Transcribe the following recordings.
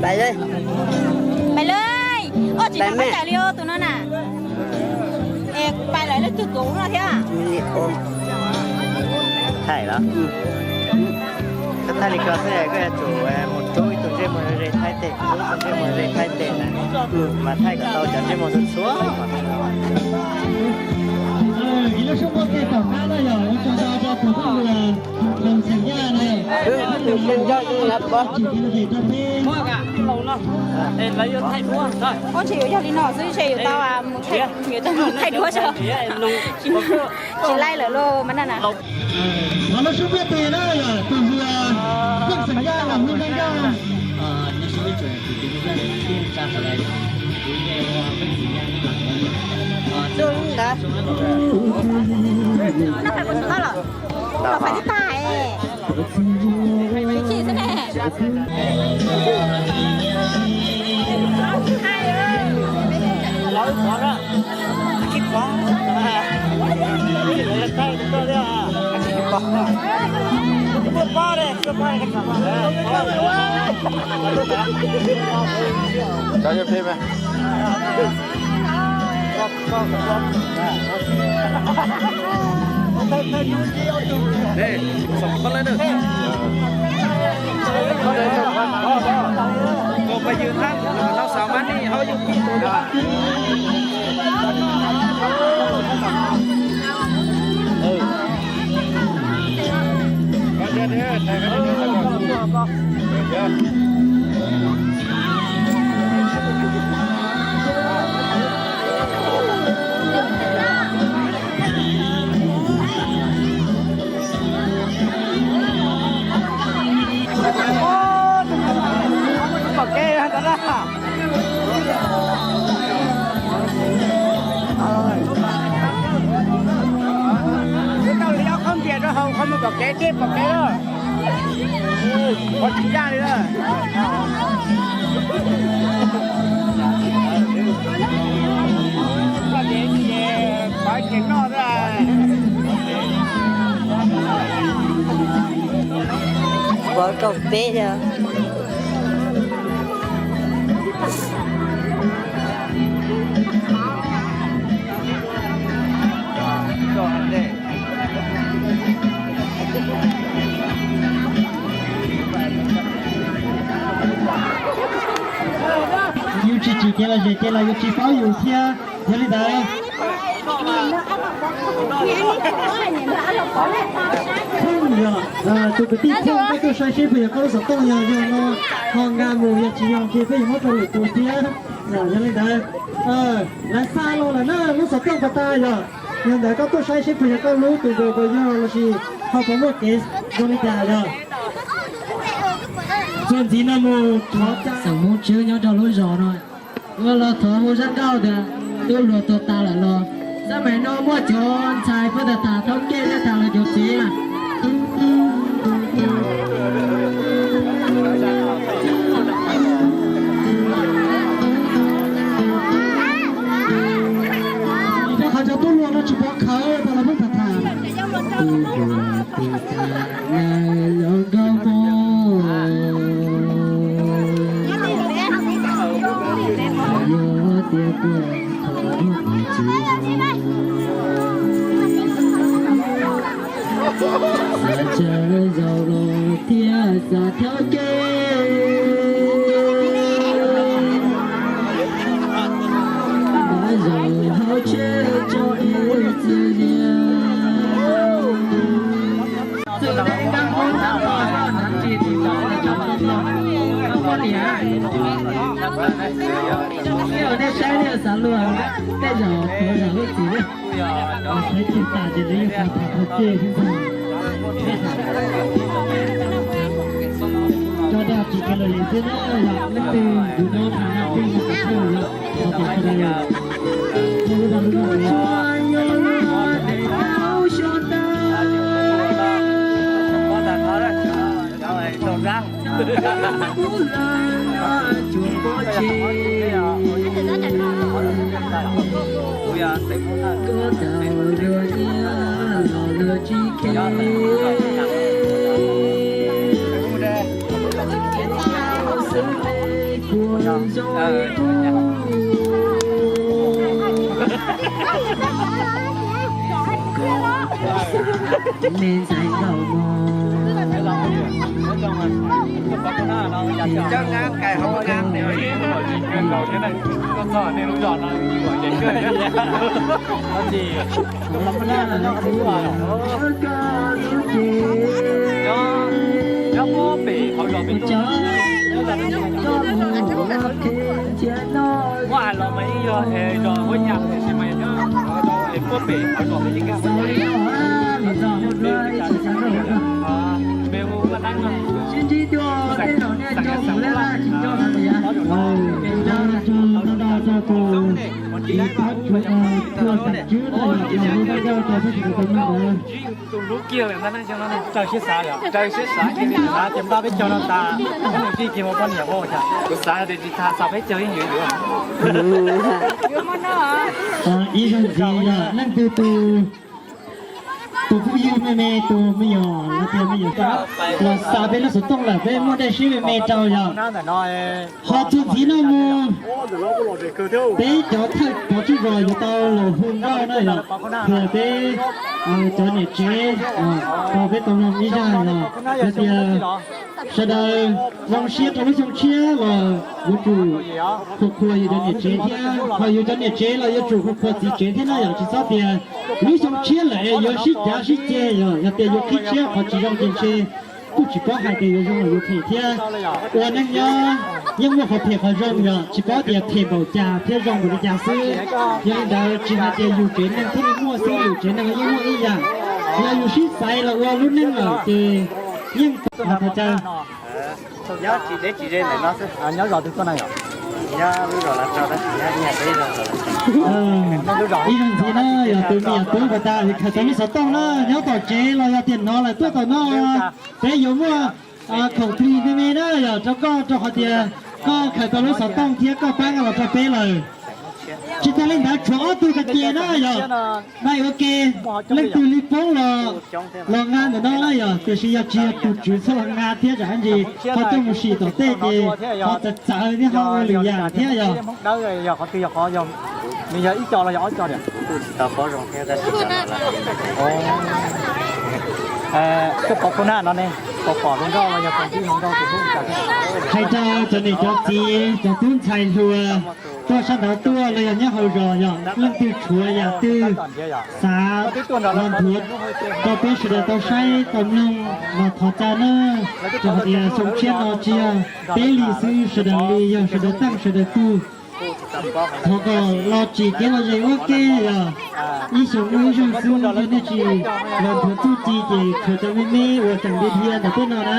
Pais li. Pais li. Oj, tsis tau pais li tus no na. Es pais lawv leej twg tuav no thiab? Thaij los? Koj thaij li ko xwb koj yuav tsum mus rub ib tug ntsej muag ze Thaib teb, rub ib tug ntsej muag ze Thaib teb na, mas thaij kom tau cov ntsej muag txhua txhua. Ib lub suab muaj tej tom qab no yog ua tsaug ntau rau tus phooj ywg Loos Xeem Yaj na. Ua tseem yuav yog li no xwb, ntshe yuav tau mus thaij duab tso. Tsis laij lawm lauj mas na. Qhov lub suab muaj tej na yog tus Loos Xeem Yaj los hu Nqeeb Nkauj. Noj fais kuv tsis tau los? Noj fais tib tag es. Tsis txhij xwb ne. Cov yog phem mas. Pom kev ntawd na. Tau li ob qhob npias rau hauv qhov muag pom kev, deb pom kev lawm. Qhov tsis ncaj li lawm. Pov kaum peb thiab. Yus tsis tsim kev los zem kev los yus tsis paub yus thiab. Yog li ntawd, tus kwv tij Thoob, koj tuaj saib seb puas yog koj lub xov tooj, yog yog no ho nkag mus, yog tsis yog ces peb yuav muab rau lwm tus thiab. Yog li ntawd, lawv xa los lawm na, lub xov tooj pas tas yog. Yog ntawd koj tuaj saib seb puas yog koj lub, tus nkaus puas yog lossis ho puas muaj kev zoo li cas yog. Txuas ntxiv no mus thov xeem Hmoob Tswb nyob rau lub zos no, ua los thov hu zaj nkauj tias tub hluas tuag tas lawm los, xab maim no muaj cov ntxhais puag ta tas thaub kej thiab tas los cov txiv. Qhov cov tub hluas no tsis pov khawv tas los pheej tham tham. Tus hluas tuag tas lawm los nkauj mog, yog tias tuag thaum muaj tus tsis zoo, xav tsaws zaum los thiab xav thaub kej. Pab zaum hauv tsheb tso ib txwm niam. Txwm deb dab qub dab qos nrov ntsis tim tau cov toj tog, tau poj niam. Tej uas nej saib nej xav luag, tej zaum tuav zam lub txim. Qhov tsis tas ces nws yeej xav tham qhov kej xwb ntag. Cov dab tsis tas lawm li xwb na, yog leej twg tus no tham no twg mus kom thawj yog qhov tias sawv daws yog ua dag lub dag. Nyob pem hauv zos peb muab hais los mas yeej yog zos Huab Nyas tab sis mas nyob puag pem hauv zos peb yeej nkag Tus hlub kiag lawm ntag, raws siab xav, raws siab xav ces npaj peb caug no tas, kuv xav tias tsis tas xav peb caug yeej yuav yuav. Ib zaug ntxiv yog leej twg tus, tus phooj ywg me me tus me nyuam, los xav peb lub xov tooj lawm peb muaj dej siab me me rau yog. Ho txuas ntxiv no mus, peb cov thawj pov tswj zos yuav tau los hu nkauj na yom, thiab peb cov niam tsev tau peb tau mloog ib zaj los hais tias sawv daws zoo siab rau lub xyoo tshiab los yuav tsum qhuas qhuas yus cov niam tsev thiab, ho yus cov niam tsev los yuav tsum qhuas qhuas txiv tsev thiab na yom, tsis txhob tias lub xyoo tshiab lawm es yuav sib cav sib ceg yom, yog tias yuav qhib tshiab qhov tsis zoo ces ntshe kuj tsis paub hais tias yuav zoo los yuav phem thiab. Ua neej nyob yeej muaj qhov phem qhov zoo yom, tsis paub tias phem npaum cas thiab zoo npaum li cas xwb. Yog li ntawd tsis hais tias yus tsev neeg thiaj li muaj xwb, lwm tsev neeg yeej muaj ib yam. Yog yus sib xaiv los ua lub neej lawm ces yeej tau caw. Nyob tsis deb tsis ze ntawm no xwb. Nyob zos twg tuaj na yom? Nyob lub zos Lav Tsau tab sis nyob ib nyuag peb zos. Ib zaug ntxiv na yog tus me nyuam tub uas tas khaws tau lub xov tooj na, nyob tom tsev los yog tias hnov lawm tuaj tom no, peb yuav muaj khoom plig me me na yom rau koj rau qhov tias koj khaws tau lub xov tooj thiab koj pab nkag los rau peb lawm. Tsis tas li ntawd tshuav ob tug ka ces na yom, dai ua ke, leej twg li poob los, los nqa ntawm no na yom, tiam sis yog tsis yog tus tswv txhob los nqa thiab tsam ntsis ho coj mus sim tom tej ces ho txawv txawv thiab ho ua lwm yam thiab yog. Nws yog ib co los yog ob co niam? Kuj tsis tau paub zoo thiab tab sis koj pov khub nab no ne, pom pom hluas nkauj los yog pom tib hluas nkauj tus hlub cas? Hais rau cov niam cov txiv cov tub ntxhais hluas tuaj sab nraud tuaj los yog nyob hauv zos yog leej twg tshuav yam twg xav los nthuav rau peb sawv daws tau saib tau mloog los thov txim nawb, rau qhov tias xyoo tshiab no tsis yog peb li xwb, sawv daws li yog sawv daws teej sawv daws tug. Thov kom los tsim kev los zem ua ke yog ib xyoos muaj ib zaug xwb, yog nej tsis los nthuav txuj ci ces tshuav cov me me uas tseem dhia dhia ntawm tej no na,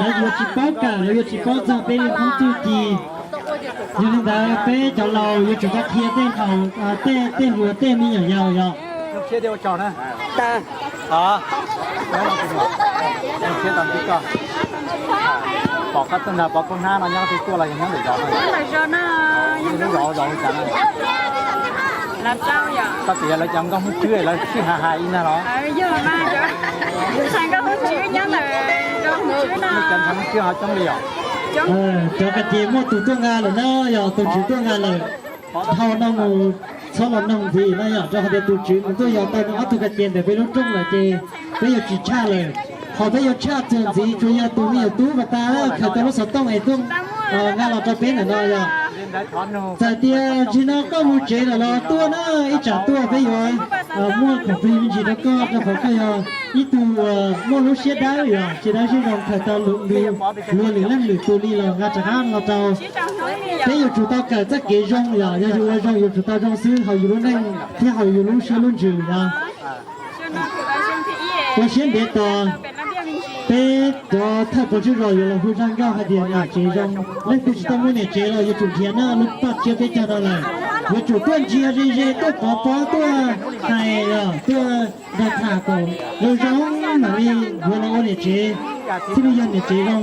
lawv yuav tsis paub kawm, lawv yuav tsis paub txog peb li qhov txuj ci. Yog li ntawd peb cov laus yuav tsum tau qhia tej hluas tej me nyuam yaus yog. Pom koj tuaj nrog pov khub nab no nyob twg tuaj los yog nyob ntawm zos no? Lub zos hu cas no? Koj tias lawv cov nkauj Hmoob Tswb lawv sib hais hais ib ntag los? Cov ntxhais Hmoob Tswb ho coob li os. Cov ka ces muaj tus tuaj nqa lawm na, yog tus tswv tuaj nqa lawm. Dhau no mus txhob los noog ntxiv na yom, rau qhov tias tus tswv mus tuaj yos tau nws ob tug ka ces ntawm peb lub rooj lawm ces peb yuav tsis tshaj lawm. Qhov peb yuav tshaj txuas ntxiv tsuas yog tus me nyuam tub uas tas khaws tau lub xov tooj es tuaj nqa los rau peb ntawm no yog. Txawm tias ntsis no koj mus tsev lawm los tuaj na, ib tsam tuaj peb yuav muaj khoom plig me ntsis rau koj, rau qhov koj yog ib tug uas muaj lub siab dawb yog siab dawb siab zoo khaws tau luag lwm leej lwm tus li los nqa rov qab los rau. Peb yuav tsum tau kawm txoj kev zoo yog, yog yus ua zoo yuav tsum tau zoo xwb hauv yus lub neej thiab hauv yus lub siab lub ntsws yog. Ua siab ntev tos peb cov thawj pov tswj zos yuav los hu zaj nkauj hais tias niam tsev zoo. Leej twg tsis tau muaj niam tsev los yuav tsum nrhiav na, lub paj tsiab peb caug no lawm. Yuav tsum tuaj ntsia ze ze, tuaj pov pob, tuaj hais, tuaj nrog tham kom zoo zoo mam li yuav los ua niam tsev, thiaj li yog niam tsev zoo.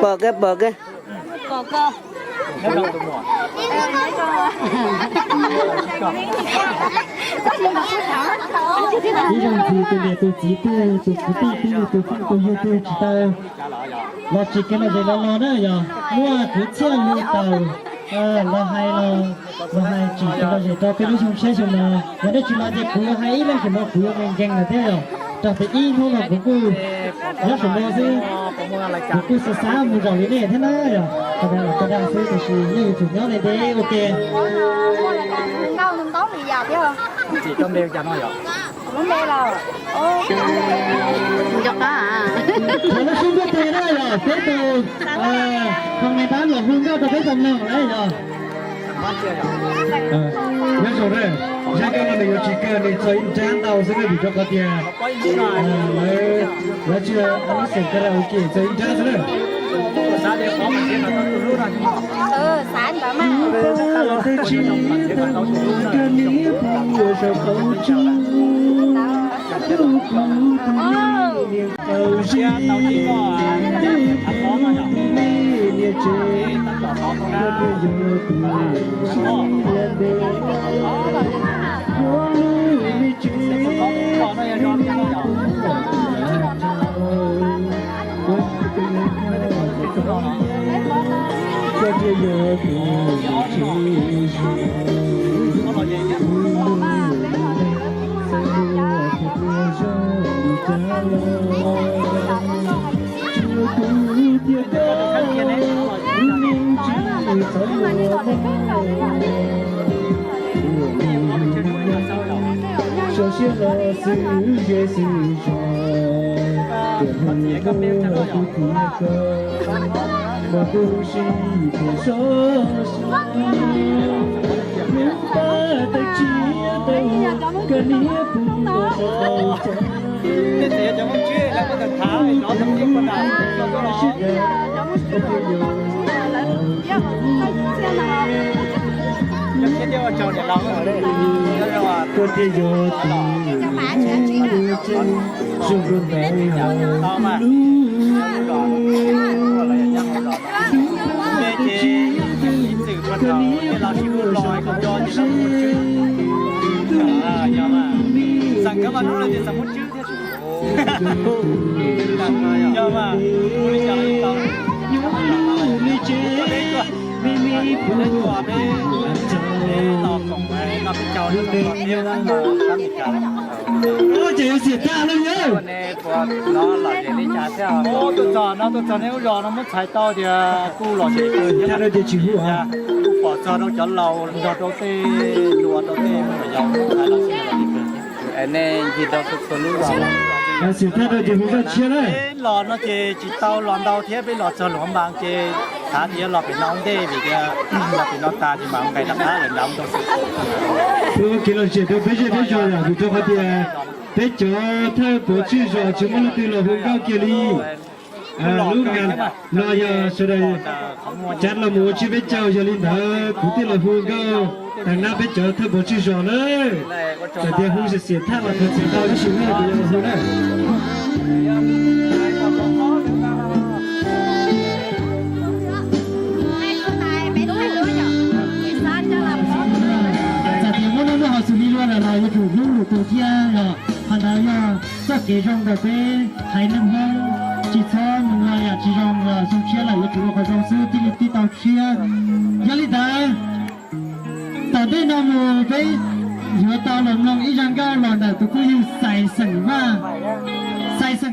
Pom ke, pom ke. Ib zaug ntxiv tus niam tus txiv twg, tus kwv tij twg, tus phooj tus ywg twg tsis tau los tsim kev lom zem los los na yog muaj kwv txhiaj li tau los hais los, los hais tsim kev lom zem rau peb lub xyoo tshiab xyoo no. Yog nej tsis los ces kuv yuav hais ib leeg xwb mas kuv yuav nkees nkees lawm thiab yog. Rau tias ib hnub no kuv kuj nyob saum no xwb, kuv kuj xav xav mus zaum li nej thiab na yog. Qhov no los koj dag xwb tiam sis nej yuav tsum nyob ntev ntev ua ke. Qhov no sub ntuj teg na yog peb tus, qhov me dab los hu nkauj rau peb tau mloog na yog. Nyob zoo na, zaj nkauj no nws yuav tsis kawg, nws txog ib nrab ntau xwb na vim rau qhov tias lawv tsis lub xeem karaoke txog ib nrab xwb na. Tus niam tus txiv, koj niam pub ua saum qaum tsuag, tus kuv tus niam niam tau zib, tus kuv tus niam niam tsev, koj thiaj yog tus sib hlawv ntev, yuav lub me tsev, me me pub ua saum qaum tsuag. Koj thiaj yog tus tsev zoo, tus hlub, xav ua tus hlub zoo li cas los, tsuas kuv thiab koj, lub neej tsis txhob luag mog. Sau siab los xwb ze xwb zog, tuam hu nkauj kuv thiab koj, mas kuv sib phuam sov sov. Lub paj tawg tshiab tawg ua, koj niam pub ua saum qaum tsuag. Tus kuv tus niam sib hlawv, koj thiaj yog tus hlub, koj thiaj yog tus hlub, tus tsev zoo nkauj ntawd yog lub, lub paj tawg tshiab tawg ua, koj niam pub ua saum qaum tsuag. Yuav lub me tsev, me me pub ua saum qaum tsuag, lub neej tsis txhob luag mog. Ces yuav xiam thaj lawm yog. Tuaj txog no, tuaj txog neb lub zos no muab txhais tau tias kuj lom zem kawg thiab. Thaj rau ces tsis hu, kuj pom txog rau cov laus nrog rau tej hluas rau tej me nyuam yaus txhais los sib lom zem kawg. Nej ncig rau txhua txhua lub zos. Xiam thaj rau ces hu zaj tshiab na. Peb los no ces tsis tau los ntau thiab, peb los txog Luam Npas ces xav tias los pem no ua ntej vim tias los pem no tas ces mam nqes rov qab lawm nrad mus rau xwm. Ua kev lom zem rau peb zej peb zos yom, vim rau qhov tias peb cov thawj pov tswj zos tsis muaj leej twg los hu nkauj kiag li. Lub no yog sawv daws cav los mus ua tsiab peb caug, yog li ntawd kuv thiaj los hu nkauj tag nab peb cov thawj pov tswj zos na. Txawm tias hu xiam xiam thaj los thov txim ntau tab sis kuv yuav los hu na. Txawm tias muab lub lub hauv xws li luaj lawm los yuav tsum hlub lwm tus thiab yom. Qhov ntawd yog txoj kev zoo ntawm peb haiv neeg Hmoob, tsis txhob mus ua yam tsis zoo los xyoo tshiab lawm yuav tsum ua qhov zoo xwb thiaj li tib tau tshiab. Yog li ntawd, tom ntej no mus peb yuav tau los mloog ib zaj nkauj los ntawm tus phooj ywg Xais Xeem Vaj, Xais Xeem